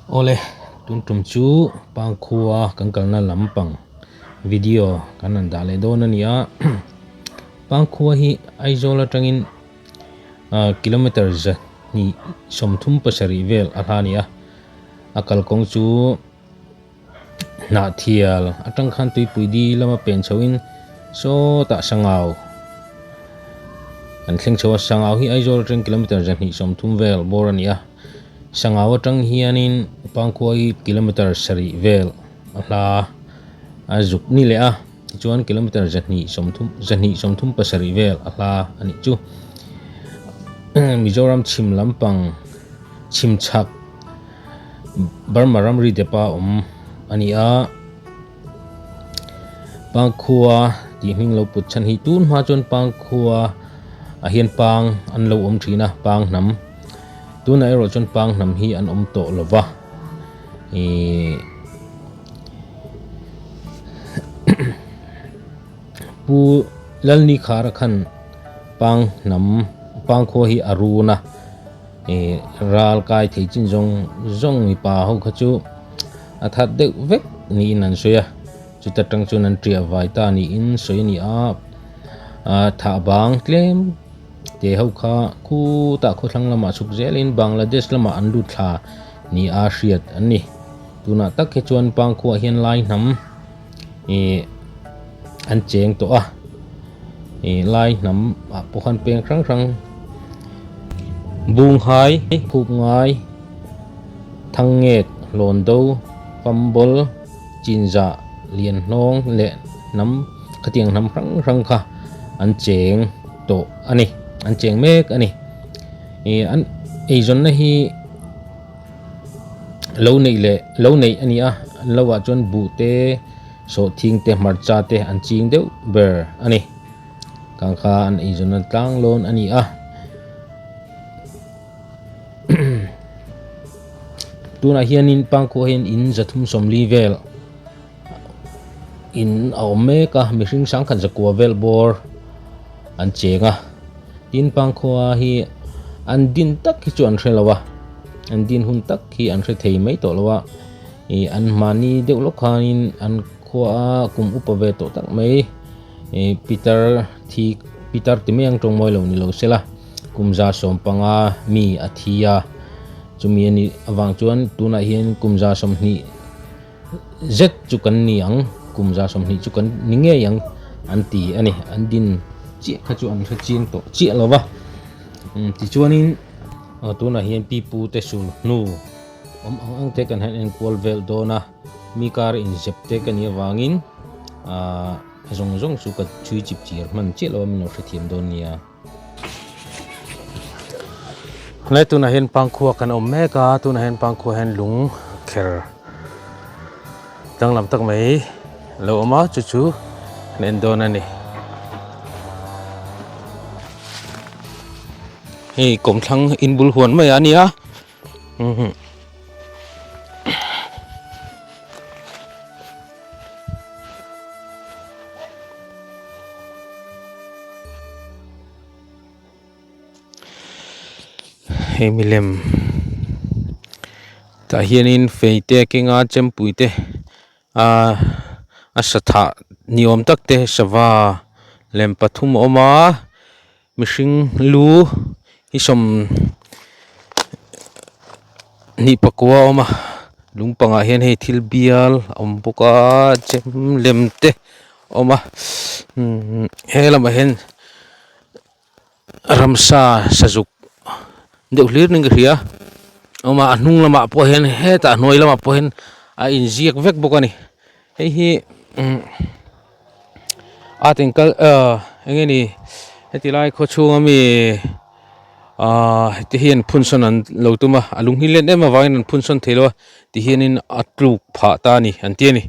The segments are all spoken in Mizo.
Awle, tun tum chu Pangkhua kan kalna lampang video kan rawn dah leh dawn a ni a. Pangkhua hi Aizawl atangin kilometer 237 vel a hla a ni a. A kalkawng chu Hnahthial atang khan tuipui di lama pen chhoin sawtah Sangau an thleng chho a, Sangau hi Aizawl atang kilometer 230 vel bawr a ni a, Sangau atang hianin Pangkhua hi kilometer 7 vel a hla a zuk ni leh a, tichuan kilometer 237 vel a hla a nih chu. Mizoram chhim lampang chhim chhak. Burma ramri depa awm a ni a, Pangkhua tih hming lo put chhan hi tun hma chuan Pangkhua ah hian pang an lo awm thin a, pang hnam tunah erawh chuan pang hnam hi an awm tawh lo va ihh Pu Lalnikhara khan pang hnam Pangkhua hi a run a. Ih ral kai thei chin zawng zawng mipa ho kha chu a that deuh vek niin an sawi a chuta tang chuan an ṭiah vai ta niin sawi a ni a ah thah bang tlem te ho kha khutah khawthlang lamah chhuk zelin Bangladesh lamah an lut thla ni a hriat an ni tunah tak hi chuan Pangkhuah hian lai hnam ih an cheng tawh a ih lai hnam ah pawh khan peng hrang hrang bung hai khup ngai thangngek hlawn do pambawl chinzah lian hnawng leh hnam khatiang hnam hrang hrang kha an cheng tawh a ni an cheng mek a ni ih an eizawnna hi. Lo neih leh lo neih a ni a, an lo ah chuan buh te, sawhthing te, hmarcha te an ching deuh ber a ni. Kang kha an eizawnna tlang lawn a ni a. Tunah hianin Pangkhua hian in 340 vel in a awm mek a, mihring sangkhat zakua vel bawr an cheng a. Tin Pangkhua hi an din tak hi chu an hre lo a, an din hun tak hi an hre thei mai tawh lo a, ih an mahni deuh lawk khanin an khua a kum upa ve tawh tak mai ih Peter thi Peter ti mai ang tawng mawi lo ni lo se la kum 115 mi a thi a, chumi a nih avang chuan tunah hian kum 120 zet chu kan ni ang kum 120 chu kan ni ngei ang an ti a ni an din chiah kha chu an hre chiang tawh chiah lo va tichuanin tunah hian pipu te sul hnu awm ang ang te kan han enkual vel dawn a mi kar inzep te ka nih avangin ahh a zawng zawng chu ka chhui chip chir hman chiah lo a min lo hrethiam dawn nia. Helai tunah hian Pangkhua kan awm mek a tunah hian Pangkhua hian lung kher danglam tak mai a lo awm a chu chu kan en dawn a ni. Hei kawmthlang in bul huan mai a nia. Hei milem tah hianin fei te a keng a chempui te ahh a satha ni awm tak te sava lem pathum a awm a mihring lu hi 24 a awm a lung pangah hian hei thil bial a awm bawk a chem lem te a awm a he lamah hian ramsa sazuk deuh hlir niin ka hria a awm a a hnung lamah pawh hian hetah hnuai lamah pawh hian a inziak vek bawk a ni hei hi umm art and cul ah eng nge ni heti lai khaw chhunga mi ah te hian phun sawn an lo tum a a lung hi len em avangin an phun sawn thei lo a ti hianin a tluk phah ta a ni an ti a ni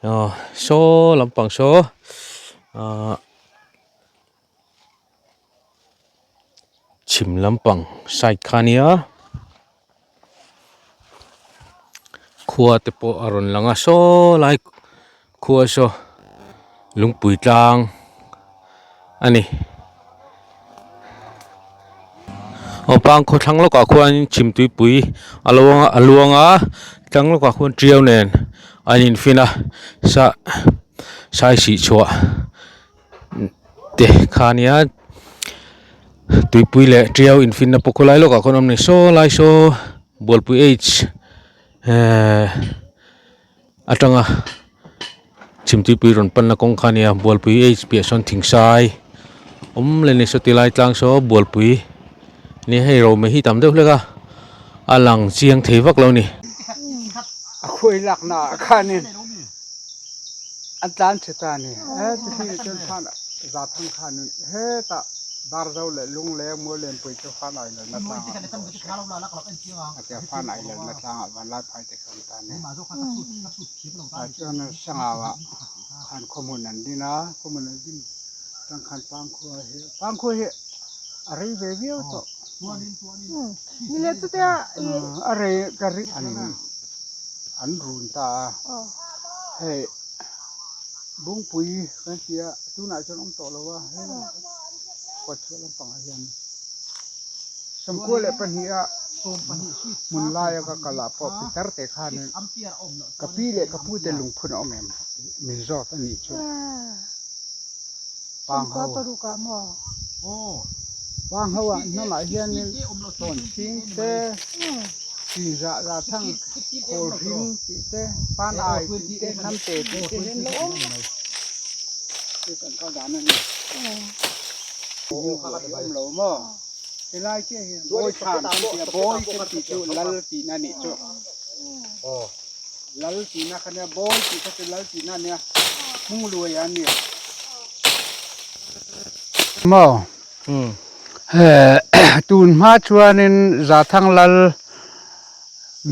ah saw lampang saw ah. Chhim lampang side kha ania khua te pawh a rawn lang a saw lai khua saw lungpui tlang a ni. Aw pangkhaw thlang lawkah khuanin chhimtuipui a lo a luang a tlang lawkah khuan tiau nen an infin a sah sai sih chhuah te kha ania tuipui leh tiau infinna pawh khawlai lawkah khuan a awm a ni saw lai saw bualpui h ehh atanga chhimtuipui rawn panna kawng kha a nia bualpui h piah sawn thingsai awm leh ni saw tilai tlang saw bualpui nia hei romei hi tam deuh hlek a a lang chiang thei vak lo a ni. A khuai lakna ah khanin an tlan chhe ta a ni. He tihnih chuan khan Zathang khanin hetah Darzo leh Lungleng Muallianpui chu Fanai lalna tlangah an zawh a si. A tia Fanai lalna tlangah Vanlaiphai te kha an ta a ni. Tah chuan Sangau-ah khan khawhmun an din a, khawhmun an din tang khan Pangkhua hi Pangkhua hi a rei ve viau tawh. A rei ka ri an an run ta a, hei Bungpui kan ti a tunah chuan awm tawh lo a, hei kawtchhuah lampangah hian 92 ah hmun laia ka kal ah pawh pitar te khanin ka pi leh ka pute lungphun a awm em min zawt a nih chu. Pang ho Pang ho ah hnamah hianin tawn chhing te Chinzah za thang khawl hring tih te pan ai tih te hnam te tih te hian lo awm mai chu kan kal dan a ni. Awm lo maw? Helai chiah hi bawi thlan kan ti a, bawi kan tih chu lal tihna a nih chu. Lal tihna kha nia, bawi tih kha chu lal tihna a nia, hmung luai a nia. Maw? Tun hma chuanin Zathang lal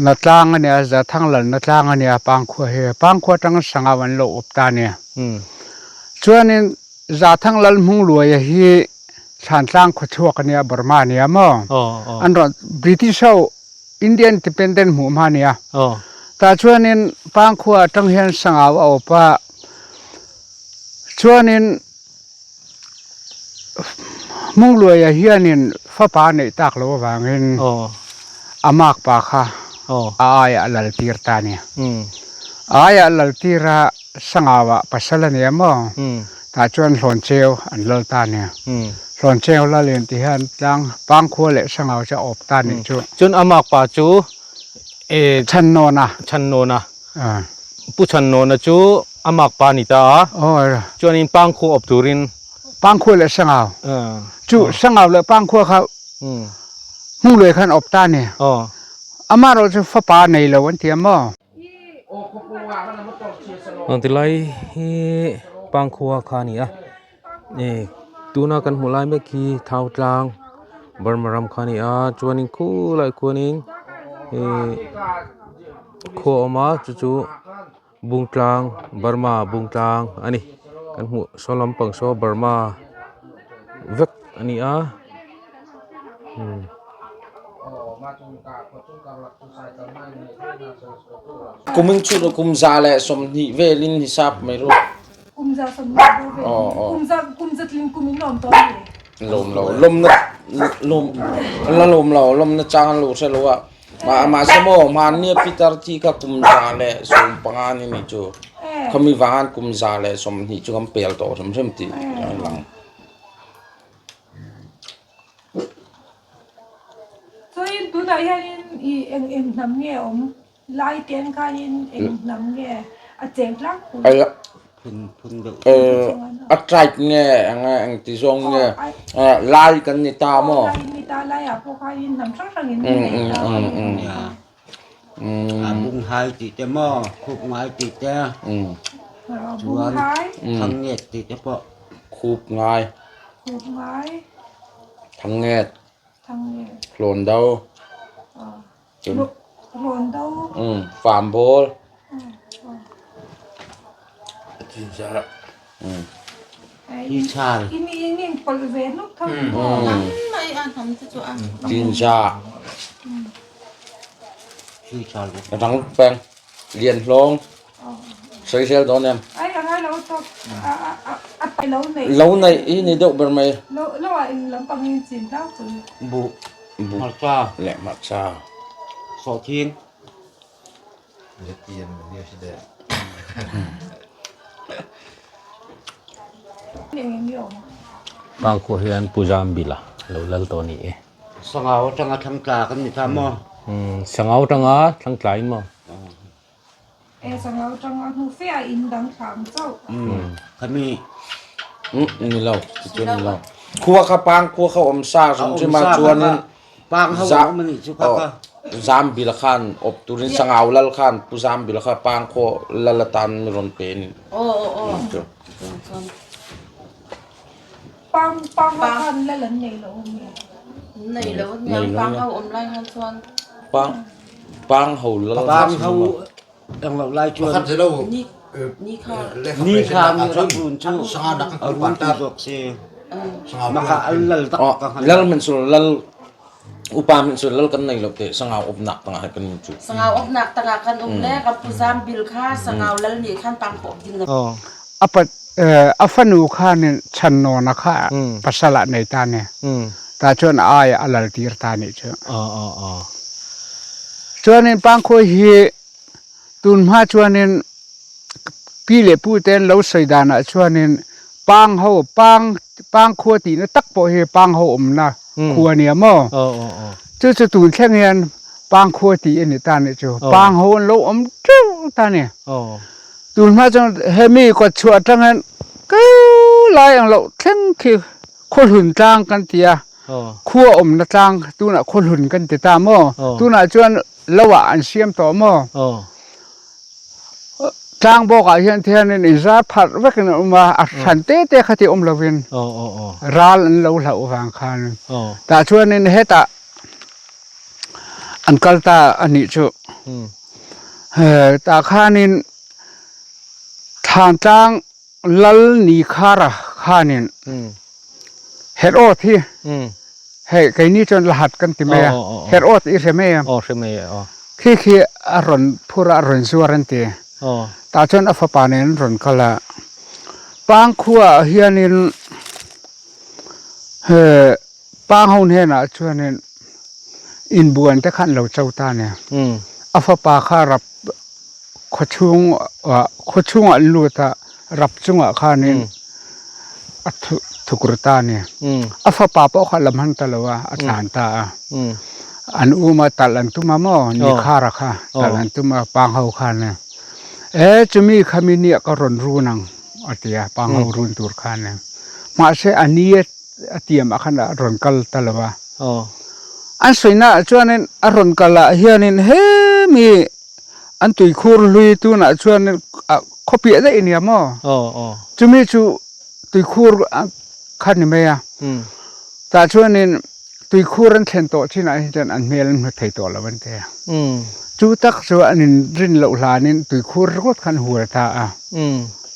na tlang a nia, Zathang lal na tlang a nia Pangkhua hi. Pangkhua atanga Sangau an lo awp ta a nia. Chuanin Zathang lal hmung luaia hi Thlantlang khawchhuak a nia, Burma a nia maw? An rawn British ho Indian Independent hmuh hma a nia. Tah chuanin Pangkhua atang hian Sangau a awp a, chuanin Hmungluaia hianin fapa a neih tak loh avangin a makpa kha a aiah a lal tir ta a ni. A aiah a lal tir a, Sangauah pasal a nia maw? Tah chuan Hlawncheu an lal ta a ni. Hlawncheu lal in ti hian tlang Pangkhua leh Sangau chu a awp ta a nih chu. Chuan a makpa chu Chhannawna. Chhannawna. Pu Chhannawna chu a makpa a ni ta a. Chuanin Pangkhua awp turin. Pangkhua leh Sangau. Chu Sangau leh Pangkhua kha Hmungluai khan awp ta a ni. Amaherawh chu fapa nei lo an ti a maw? Tilai hi Pangkhua kha a ni a. Tuna kan hmuh lai mek hi Thau tlang Burma ram kha a ni a chuanin khulaiah khuanin ihh khua a awm a chu chu Bung tlang Burma bung tlang a ni kan hmuh saw lampang saw Burma vek a ni a. Kumin chhun kum 120 velin hisap mai ru. Kum 120 bawr vel. Kum za kum za tling kum in lawm tawh mi? Lawm lo lawm na lawm la lawm lo lawm na chang an lo hre lo a mah mahse maw hmanni a Peter thi kha kum 115 ni nih chu khami vang kum 120 chu kan pel tawh hrim hrim tih a lang. Chuan tunah hianin i eng eng hnam nge awm? Lai ten khanin eng hnam nge a cheng tlangpui? A tribe nge eng eng ti zawng nge lai kan ni ta maw? Lai ni ta lai ah pawh khanin hnam hrang hrang in nei ta. A bung hai tih te maw khup ngai tih te chuan thang nget tih te pawh. Khup ngai. Khup ngai. Thang nget. Thang nget. Hlawn do. Hlawn do. Farm bawl. Hi chal. In in in pawlh ve nuk tho. Tinza. Hi chal. Rang peng. Lian hlawng. Sawisel dawn em? Ai a ngai lo tawp. A a a a lo nei. Lo nei hi ni deuh ber mai. Lo lo ah in lampang in chin tlangpui. Buh. Hmarcha leh hmarcha sawhthing. Pangkhua hian Pu Zambila lo lal tawh a ni e. Sangau atanga thlangtla kan ni ta maw? Sangau atanga thlangtla in maw? E sangau atanga hnu fe a in dang thla ang chauh. Khami. Ni lo, tichuan ni lo. Khua kha pangkhua kha awm sa hrim hrim a chuanin Pang ho an awm a nih chu kha kha. Zambila khan awp turin Sangau lal khan Pu Zambila kha Pangkhaw lal atan mi rawn pe a ni. Aw aw aw. Pang pang ho khan lal an nei lo a mi? Nei lo a nia, pang ho awm lai khan chuan. Pang pang ho lal Pang ho eng lo lai chuan. Ni ni kha. Ni kha mi rak run chu a run tu zawk si. Maka an lal tak ka hngal. Lal hmanh cu lal upa hmanh cu lal kan nei lo te sangau upnak tangah kan um cu. Sangau upnak tangah kan um le kan pu Zam Bil kha sangau lal nih khan pang pawh ding. Apat a fanu kha nin chan nawn a kha pasal ah nei ta ne. Ta chuan ai a lal tir ta nih chu. Chuanin pangkhawi hi tunhma chuanin pi leh pu te an lo sawi danah chuanin pang ho pang pangkhua tihna tak pawh hi pang ho awmna khua a nia maw? Chu chu tun thleng hian pangkhua tih a ni ta nih chu. Pang ho an lo awm teuh ta a ni. Tunhma chuan hemi kawtchhuah atang hian keu lai ang loh thleng khi khawhlun tlang kan ti a. Khua awmna tlang tunah khawhlun kan ti ta maw? Tunah chuan lo ah an siam tawh maw? Tlang bawk ah hian thianin inzar pharh vekin an awm a, a hran te te kha ti awm lovin ral an lo hlauh vang khan tah chuanin hetah an kal ta a nih chu. Tah khanin Thlantlang Lal Nikhara khanin Herod hi hei keini chuan Lahat kan ti mai a, Herod i hre mai a, khi khi a rawn phur a, a rawn zuar an ti. Tah chuan a fapa nen an rawn kal a, Pangkhua ah hianin Pangho hnenah chuanin inbuan te kha an lo cho ta a ni. A fapa kha rap Khawchhung ah khawchhungah an lut a, rap chungah khanin a thuk ru ta a ni. A fapa pawh kha a la hman ta lo a, a tlan ta a. An um a, talh an tum a maw, Nikhara kha talh an tum a, Pangho khan e. E chumi khami nia ka rawn run ang a ti a, Pangho run tur khan e. Mahse a ni a tiam ah khan a rawn kal ta lo a. An sawina ah chuanin a rawn kal ah hianin hemi An tuikhur hlui tunah chuan khaw piah daih a nia maw? Chumi chu tuikhur kha ni mai a. Tah chuanin tuikhur an thlen tawh chinah hi chuan an hmel an hmu thei tawh lo an ti a. Chu tak chu an inrin loh hlanin tuikhur ringawt kha an hual ta a.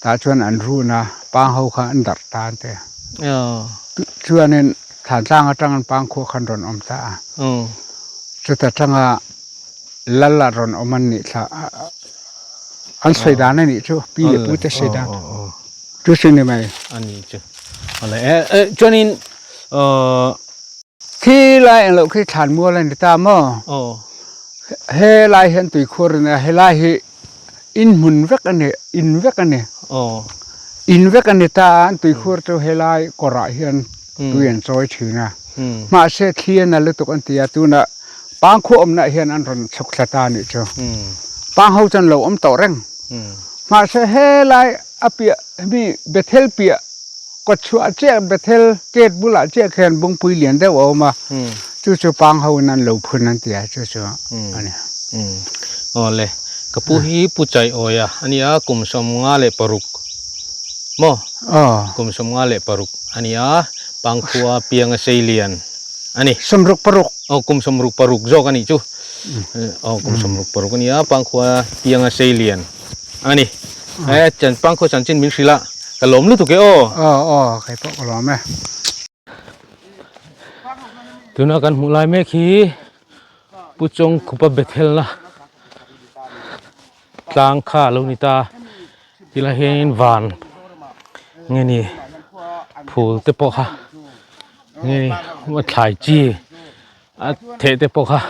Tah chuan an run a, pang ho kha an darh ta an ti a. Chuanin Thlantlang atangin Pangkhua kha an rawn awm ta a. Chuta tanga Lal a rawn awm an nih thla an sawi dan a nih chu pi leh pu te sawi dan chu chu ni mai. A ni chu ale e e chuanin Khi lai englo khi thlan mual a ni ta maw? He lai hian tuikhur a nia helai hi in hmun vek a ni in vek a ni in vek a ni ta a an tuikhur chu helai kawrah hian tui an chawi thin a mahse thli a na lutuk an ti a tunah Pangkhua awmna hian an rawn chhuk thla ta a nih chu. Pang ho chuan lo awm tawh reng. Mahse helai a piah mi Bethel piah kawtchhuah chiah Bethel gate bulah chiah khian bungpui lian deuh a awm a, chu chu pang ho in an lo phun an ti a chu chu a ni. Awle, ka pu hi Pu Chaiawi a ania kum 56 maw? Kum 56 ania Pangkhua pianga Seilian. a ni. 66. Aw kum 66 zawk a nih chu. Aw kum 66 a ni a, Pangkhua pianga Seilian a ni. E chan Pangkhua chanchin min hrilh a, ka lawm lutuk e aw. Aw aw kei pawh ka lawm e. Tuna kan hmuh lai mek hi Pu Chawngkhupa Bethel na tlang kha a lo ni ta. Tilai hianin van nge ni phul te pawh kha nge ni thlai chi A theh te pawh kha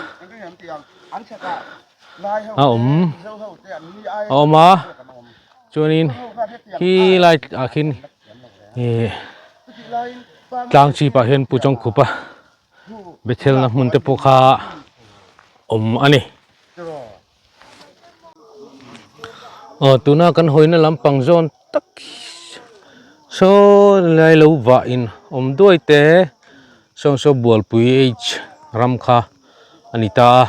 a awm a awm a chuanin khi lai ah khian ihh tlang chhip ah hian pu Chawngkhupa Bethel-na hmun te pawh kha awm a ni. Aw tuna kan hawina lampang zawn tak saw lai lo vah in awm duai te sawn saw bualpui h ram kha a ni ta a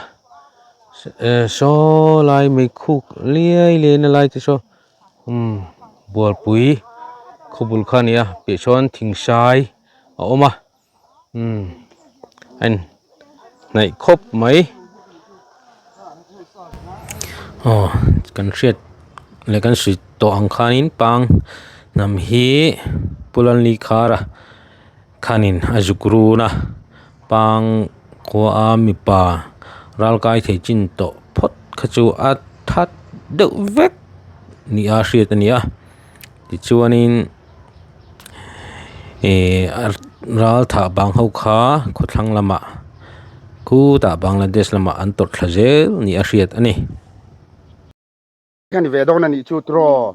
eh saw lai meikhuk liai liai na lai te saw umm bualpui khawbul kha a ni a piah sawn thingsai a awm a. Umm a in hnaih khawp mai aw kan hriat leh kan hrilh tawh ang khanin pang hnam hi Pulanli khara khanin a zuk run a pang khua a mipa ral kai thei chin tawh phawt kha chu a that deuh vek ni a hriat a ni a tichuanin. Ihh ral thah bang ho kha khawthlang lamah khutah Bangladesh lamah an tawrh thla zel ni a hriat a ni. Ka ni ve dawn a nih chu tiraw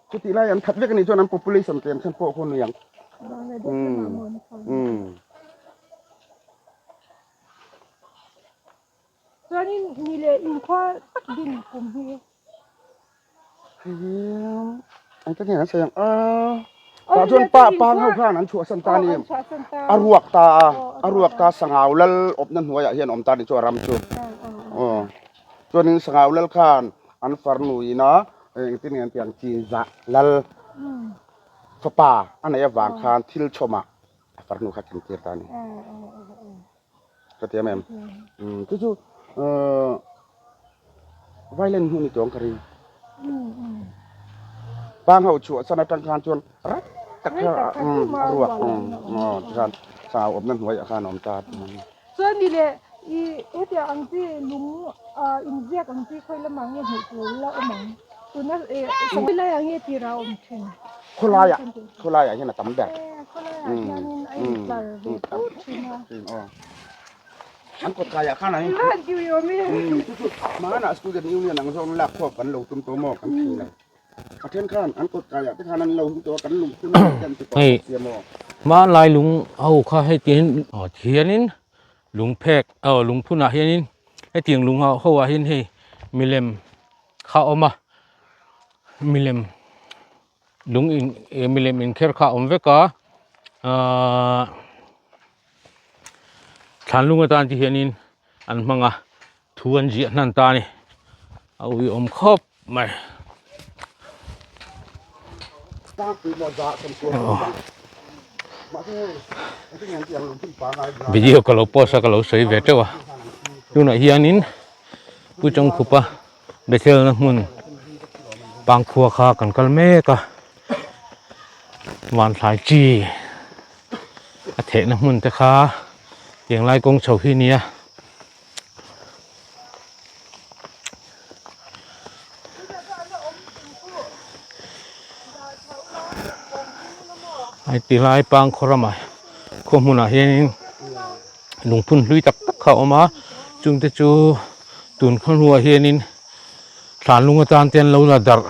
chutih lai an that vek a nih chuan an population tlem khan pawh khaw nuih ang umm umm. Chuanin ni leh inkhua tak din kum hi. Tah chuan pa pang ho khan an chhuahsan ta ni a ruak ta a a ruak ta sangau lal awpna hnuaiah hian awm ta ni chu a ram chu aw chuanin sangau lal khan an farnuina engtin nge an tih ang chinzah lal fapa a neih avang khan thil chhawmah a farnu kha ken tir ta a ni. Ka ti em em. Chu chu violent hnu ni tawng ka ring. Pang ho chhuah san atang khan chuan rat tak kha a ruak tikhan sangau awmna hnuaiah khan a awm ta. Chuan ni leh i hetiang ang chi lung inziak ang chi khawi lamah nge hmuh tur la awm ang? Tuna khawi laiah nge tirah a awm thin? Khawlaiah khawlaiah hian a tam ber. Khawlaiah hianin a intlar ve put thin a. An kawt kaiah khan an chu chu hmanah student union ang zawng lak khawp kan lo tum tawh maw kan thei lo. A then khan an kawt kaiah te khan an lo hung tawh a kan lungphun an ti tawh sia maw. Hmanlai lung ho kha hei tihin hianin lungphek aw lungphunah hianin hetiang lung ho ah hian hei milem kha a awm a milem lung in eh milem inkher kha a awm vek a ahh thlanlung atan te hianin an hmang a thu an ziah hnan ta a ni a uiawm khawp mai. Video ka lo post a ka lo sawi ve teuh a tunah hianin Pu Chawngkhupa Bethel-na hmun Pangkhua kha kan kal mek a Vanthlai chi a thehna hmun te kha tiang lai kawng chho hi a ni a. Hei ti lai Pangkhaw ramah khaw hmunah hianin lungphun hlui tak tak kha a awm a chungte chu tun khaw hnuah hianin thlanlung atan te an lo la darh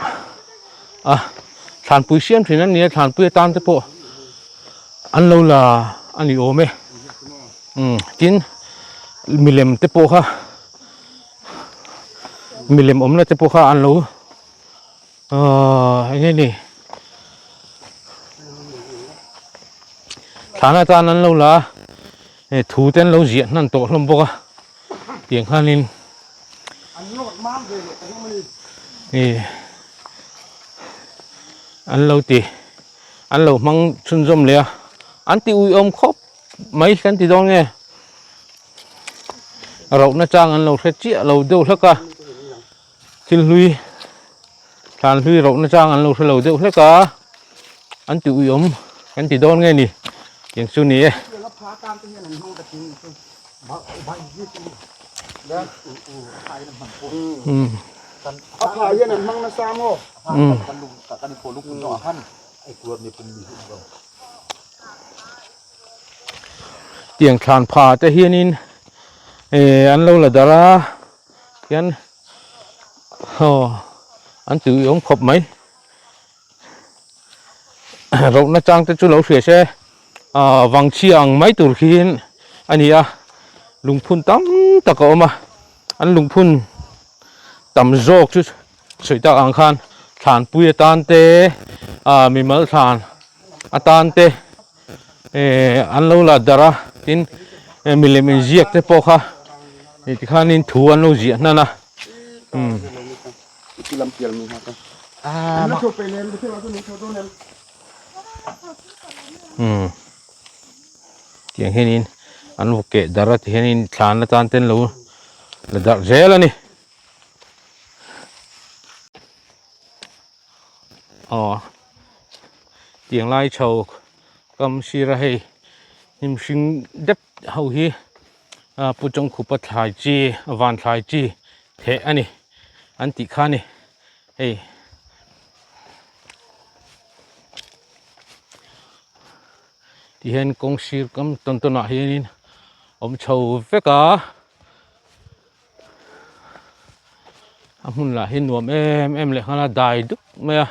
a thlanpui siam thin an ni a thlanpui atan te pawh an lo la a ni awm e umm tin milem te pawh kha milem awmna te pawh kha an lo Aw eng nge ni thlan atan an lo la a hei thu te an lo ziah hnan tawh hlawm bawk a tiang khanin ih an lo ti an lo hmang chhunzawm leh a an ti uiawm khawp mai kan ti dawn nge. Rohna chang an lo hre chiah lo deuh hlek a thil hlui thlan hlui rohna chang an lo hre lo deuh hlek a an ti uiawm kan ti dawn nge ni tiang chu ni e. Tiang thlan pha te hianin. eh an lo la darh a khian aw an tui awm khawp mai rohna chang te chu lo hria se ah vangchhia ang mai tur khiin a ni a lungphun tam tak a awm a an lungphun tam zawk chu sawi tak ang khan thlanpui atan te ah mimal thlan atan te eh an lo la darh a tin milem inziak te pawh kha tikhanin thu an lo ziah hnan a umm. Umm tiang hianin an vaw keh darh a tihianin thlan atan te an lo la darh zel a ni. Aw tiang lai chho kam sir a hei hnim hring dep ho hi a pu chawngkhupa thlai chi van thlai chi theh a ni an tih kha a ni hei. Tihian kawng sir kam tawn tawn ah hianin awm chho vek a. A hmun lah hi nuam em em leh nghal a dai dup mai a.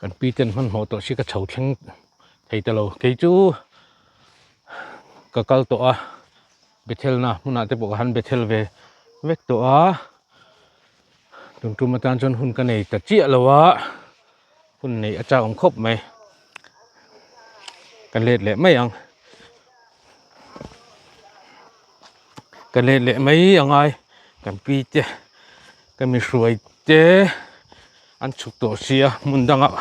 Kan pi ten hmanhmawh tawh si ka chho thleng thei ta lo kei chu ka kal tawh a Bethel na hmunah te pawh ka han Bethel ve vek tawh a tun tum atan chuan hun ka nei ta chiah lo a hun neih a chak awm khawp mai ka let leh mai ang. Ka let leh mai a ngai kan pi te ka mi hruai te an chhuk tawh sia hmun dangah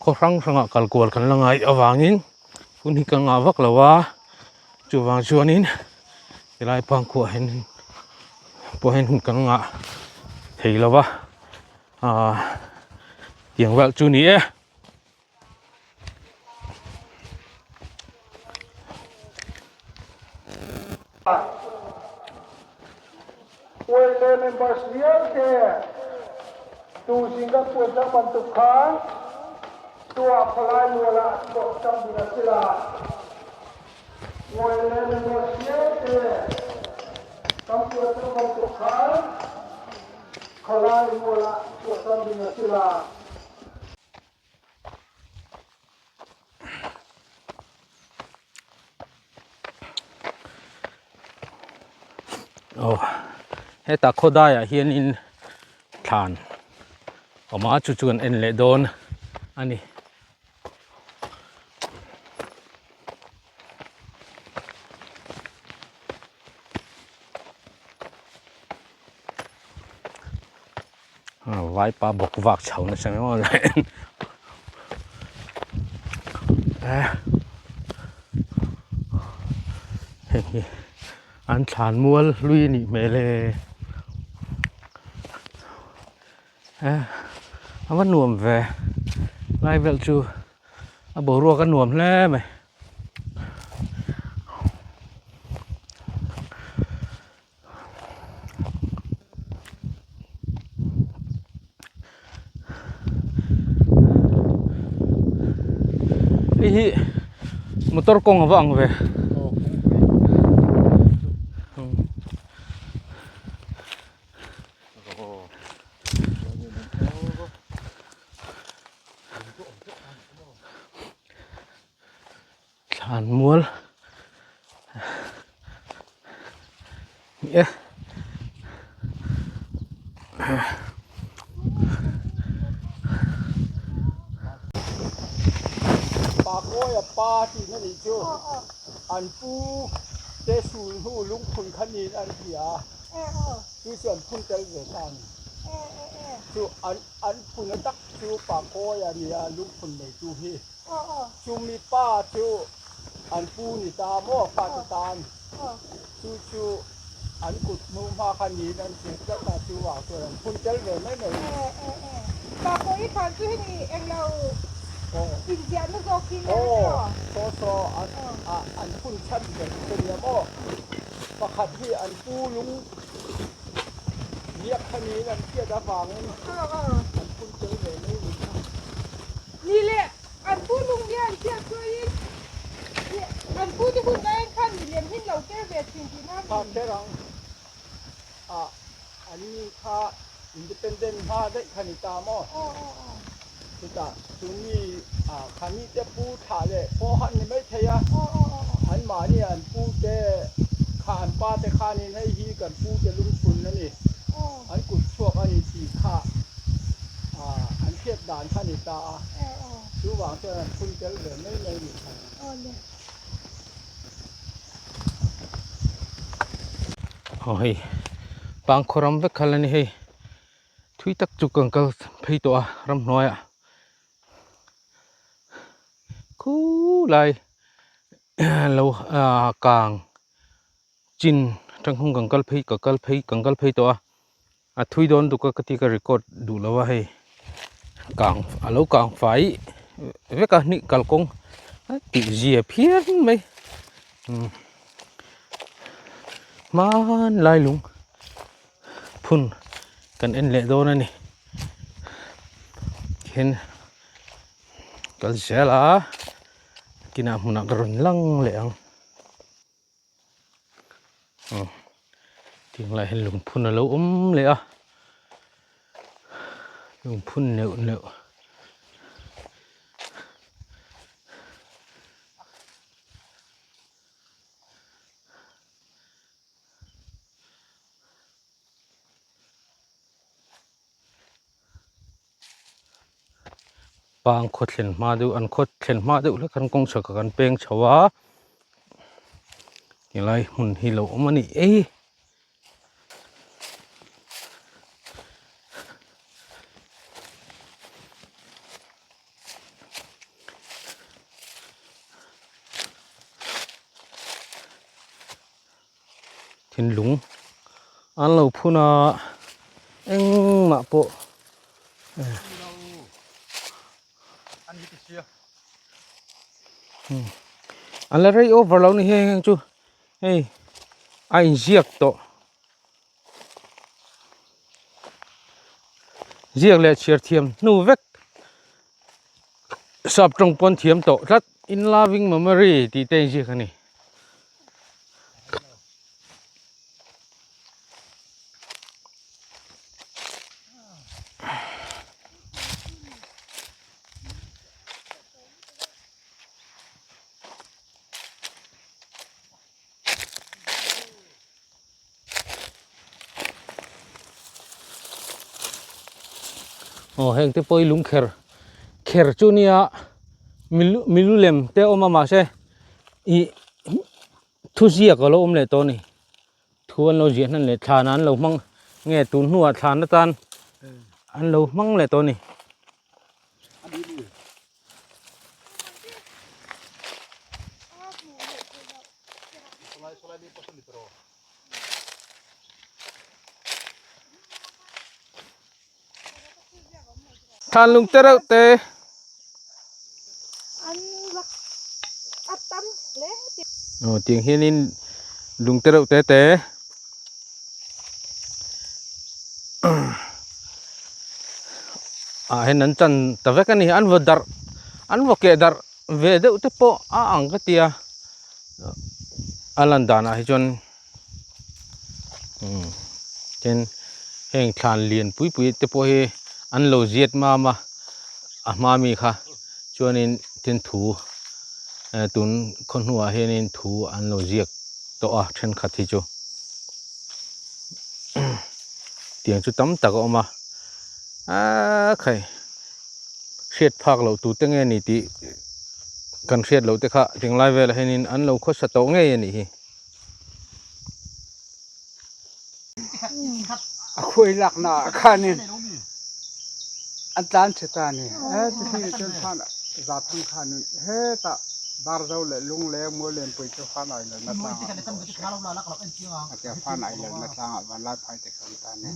khaw hrang hrangah kal kual kan la ngai avangin hun hi ka ngah vak lo a chuvang chuanin helai pangkhuah hian pawh hian hun kan ngah thei lo va ahh tiang vel chu ni e. Uaile members vialte tuzing kan puan cang bantuk khan tuah khualai mual ah tuah cang ding a si lai. Uaile members vialte kan puan cang bantuk khan khualai mual ah tuah cang ding a si lai. Aw heta khawdaiah hianin thlan awm a chu chu kan en leh dawn a ni. Vaipa bawk vak chho nasa mai maw le hei hi an thlan mual hlui a nih hmel e a va nuam ve lai vel chu a boruak a nuam hle mai. Hei hi motor kawng a va ang ve Thlan mual ni e. Pakawia pa tihna nih chu an pu te sul hnu lungphun kha niin an hria chu chu an phun tel ve ta a ni. Chu an phuna tak chu Pakawia nia lungphun neitu hi. Chumi pa chu an pu ni ta maw fate tan chu chu An kut hnu hma kha niin an hriat tlat a, chu vang chuan an phun tel ve mai mai. E e e. Pangkhua i thlan chu hemi englo inziahna zawk hi nia maw? Aw, saw saw an an phun chhan ber chu nia maw? Pakhat hi an pu lung ziak kha niin an hriat avangin an phun tel ve mai mai kha. Ni leh an pu lung nia an hriat chuain an pu te hun laiin khan milem hin lo ker ve thin tihna a ni. Kha kher ang a an ni kha independent hma daih kha ni ta maw? Chutah chu mi kha mi te pu thlah leh pawh han ni mai thei a, anmahni an pu te kha an pa te khanin hei hi kan pu te lungphun a ni, an kut chhuak a ni tih kha an hriat dan kha ni ta a, chuvang chuan an phun tel ve mai mai ni kha. Aw hei pangkhaw ram vek kha la ni hei. Thui tak chu kan kal phei tawh a ramhnuaiah khulai lo ah kang chin tangkhum kan kal phei ka kal phei kan kal phei tawh a a thui dawn duk a ka ti ka record duh lo a hei kang a lo kang fai vek a hnih kalkawng a tih zia phian mai hmanlai lung. Phun kan en leh dawn a ni khian kal zel a kinah hmunah ka rawn lang leh ang aw tiang lai hian lungphun a lo awm leh a lungphun neuh neuh. Pang khaw thlen hma deuh an khaw thlen hma deuh hlek khan kawng chhak ah kan peng chho a tilai hmun hi lo awm a ni e. Thinlung an lo phun a engmah pawh an la rei over lo ni heng heng chu hei a inziak tawh ziak leh chhiar thiam hnu vek sap tawng pawn thiam tawh tlat in loving memory tih te a inziak a ni. Aw heng te pawh hi lung kher kher chu nia milu milu lem te a awm a mahse ih thu ziak a lo awm leh tawh a ni thu an lo ziah hnan leh thlan ah an lo hmang nge tun hnuah thlan atan an lo hmang leh tawh a ni. Thlan lung te reuh te. Aw tiang hianin lung te reuh te te. Ah hian an chan ta vek a ni an vaw darh an vaw keh darh ve deuh te pawh a ang ka ti a a lan danah hi chuan umm tin heng thlan lian pui pui te pawh hi an lo ziat mam a a hma mi kha chuanin tin thu eh tun khaw hnuah hianin thu an lo ziak tawh a thenkhat hi chu. Tiang chu tam tak a awm a aaa khai hriat phak loh tute nge ni tih kan hriat loh te kha tinglai velah hianin an lo khawsa tawh ngei a nih hi. A khuai lakna ah khanin an tlan chhe ta a ni. He ti hi chuan khan Zathang khanin hetah. Darzo leh Lungleng Muallianpui chu Fanai lalna tlangah an bawh se. A tia Fanai lalna tlangah Vanlaiphai te kha an tan e.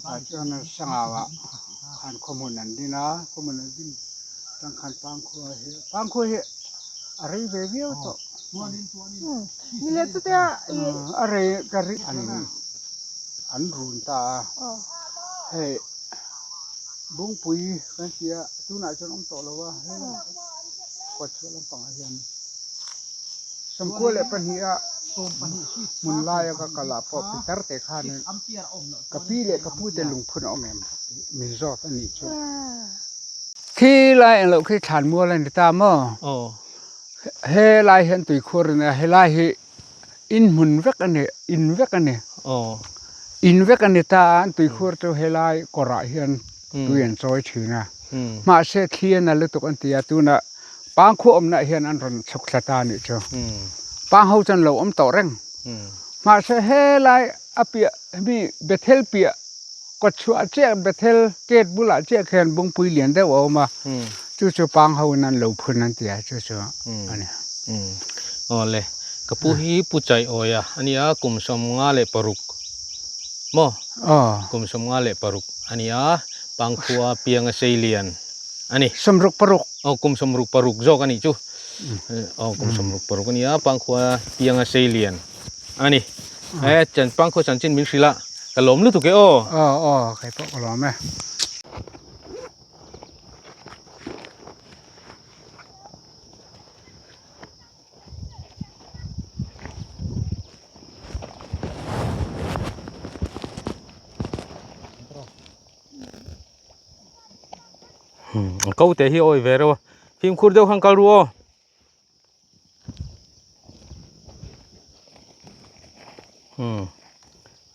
Tah chuan Sangauah khan khawhmun an din a, khawhmun an din tang khan Pangkhua hi, Pangkhua hi a rei ve viau tawh. A rei ka ri an an run ta a, hei Bungpui kan ti a, tunah chuan awm tawh lo a, hei kawtchhuah lampangah hian 92 ah hmun laia ka kal ah pawh pitar te khanin ka pi leh ka pu te lungphun a awm em tih min zawt a nih chu. Khi lai engloh khi thlan mual a ni ta maw? He lai hian tuikhur a nia, helai hi in hmun vek a ni, in vek a ni. In vek a ni ta a, an tuikhur chu helai kawrah hian tui an chawi thin a. Mahse thli a na lutuk an ti a, tunah pangkhua awmnaah hian an rawn chhuk thla ta a nih chu. Pang ho chuan lo awm tawh reng. Mahse helai a piah mi Bethel piah kawtchhuah chiah Bethel gate bulah chiah khian bungpui lian deuh a awm a, chu chu pang ho in an lo phun an ti a, chu chu a ni. Awle, ka pu hi Pu Chaiawi a ania kum 56 maw? Kum 56 a nia, Pangkhua Pianga Seilian a ni. 66. Aw, kum 66 zawk a nih chu. Aw, kum 66 a nia, Pangkhua Pianga Seilian a ni. E, chan Pangkhua chanchin min hrilh a, ka lawm lutuk e aw. Aw, aw, kei pawh ka lawm e. Ko te hi awi ve reuh a fimkhur deuh khan kal ru aw.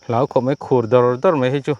Hlau khawp mai khur dawr dawr mai hi chu.